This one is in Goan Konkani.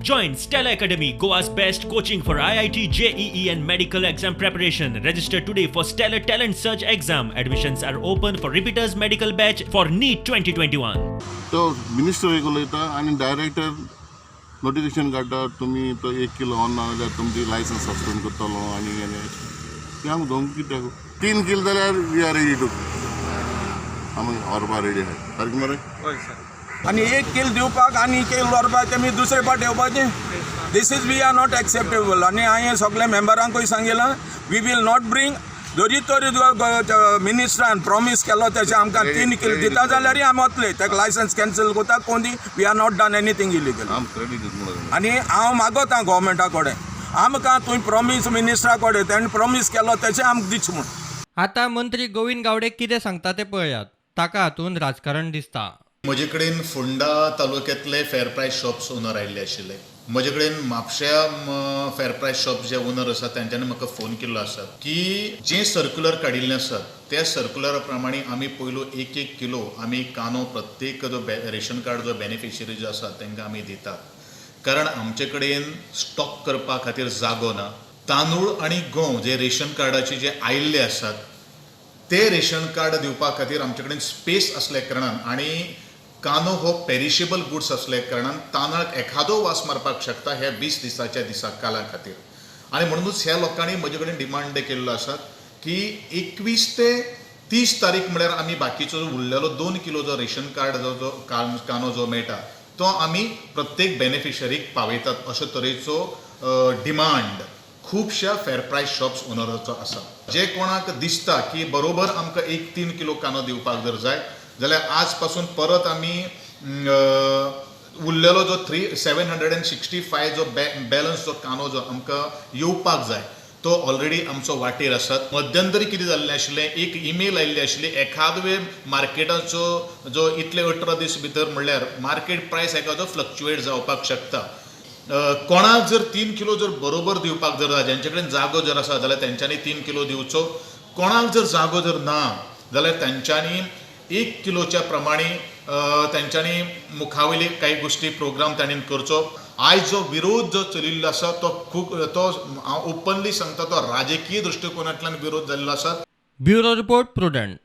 Join Stella Academy, Goa's best coaching for IIT, JEE, and medical exam preparation. Register today for Stellar Talent Search exam. Admissions are open for repeaters medical batch for NEET 2021. तो मिनिस्टर एक उलयता आनी डायरेक्टर नोटिफिकेशन काडटा, तुमी तो एक किलो ऑन ना जाल्यार तुमची लायसन्स सस्पेंड करतलो. आनी कितें तें आमकां धमकी कित्याक? 3 किल जाल्यार we are ready to, आमी व्हरपा रेडी आहाय. सारकें मरे? हय सर. आनी एक कील दिवपाक आनी कील व्हरपाक तेमी दुसरे पाट येवपाचें, this is we are not acceptable. आनी हांवें सगल्या मेंबरांकूय सांगिलां, we will not bring. जरी तरी मिनिस्टरान प्रॉमीस केलो तशें आमकां 3 कील दिता जाल्यारय आमी वतले. ताका लायसन्स कॅन्सल करता कोण. We are not done anything illegal. आम क्रेडीट दिता म्हणून. आनी हांव मागोता गोवोरमेंटा कडेन, आमकां तुवें प्रॉमीस मिनिस्टरा कडेन तेणें प्रॉमीस केलो तशें आमकां दिचें म्हूण. आतां मंत्री गोविंद गावडे कितें सांगता तें पळयात. ताका हातूंत राजकारण दिसता. म्हजे कडेन फोंडा तालुक्यांतले फेर प्रायस शॉप्स ओनर आयिल्ले आशिल्ले. म्हजे कडेन म्हापश्या फेर प्रायस शॉप जे ओनर आसा, तेंच्यांनी म्हाका फोन केल्लो आसा की जें सर्क्युलर काडिल्लें आसा, त्या सर्क्युलरा प्रमाणे आमी पयलू एक एक किलो आमी कांदो प्रत्येक जो रेशन कार्ड जो बेनिफिशरी जो आसा तांकां आमी दितात, कारण आमचे कडेन स्टॉक करपा खातीर जागो ना. तांदूळ आनी गंव जे रेशन कार्डाचे जे आयिल्ले आसात, ते रेशन कार्ड दिवपा खातीर आमचे कडेन स्पेस आसल्या कारणान आनी कांदो हो पेरिशेबल गुड्स असल्या कारणान तांदळाक एखादो वास मारपाक शकता ह्या 20 दिसाच्या दिसा काला खातीर. आनी म्हणूनच ह्या लोकांनी म्हजे कडेन डिमांड केल्लो आसा की 21 ते 30 तारीख म्हळ्यार आमी बाकीचो जो उरलेलो 2 किलो जो रेशन कार्ड जो कांदो जो मेळटा, तो आमी प्रत्येक बेनिफिशरीक पावयतात, अशे तरेचो डिमांड खुबश्या फेर प्रायस शॉप्स ओनराचो आसा. जे कोणाक दिसता की बरोबर आमकां एक 3 किलो कांदो दिवपाक जर जाय जाल्यार आज पासून परत आमी उरलेलो जो 3765 जो बॅलन्स जो कांदो जो आमकां येवपाक जाय, तो ऑलरेडी आमचो वाटेर आसात. मध्यंतरी कितें जाल्लें आशिल्लें, एक ईमेल आयिल्ली आशिल्ली, एखाद वेळ मार्केटाचो जो इतले 18 दीस भितर म्हणल्यार मार्केट प्रायस एखादो फ्लक्चुएट जावपाक शकता. कोणाक जर 3 किलो जर बरोबर दिवपाक जर जाय, ज्यांचे कडेन जागो जर आसा जाल्यार तेंच्यांनी 3 किलो दिवचो. कोणाक जर जागो जर ना जाल्यार तेंच्यांनी 1 किलोच्या प्रमाणे तेंच्यांनी मुखावयली काही गोश्टी प्रोग्राम तांणी करचो. आयज जो विरोध जो चलिल्लो आसा, तो खूब, तो हांव ओपनली सांगता, तो राजकीय दृश्टिकोनांतल्यान विरोध जाल्लो आसा. Bureau report, prudent.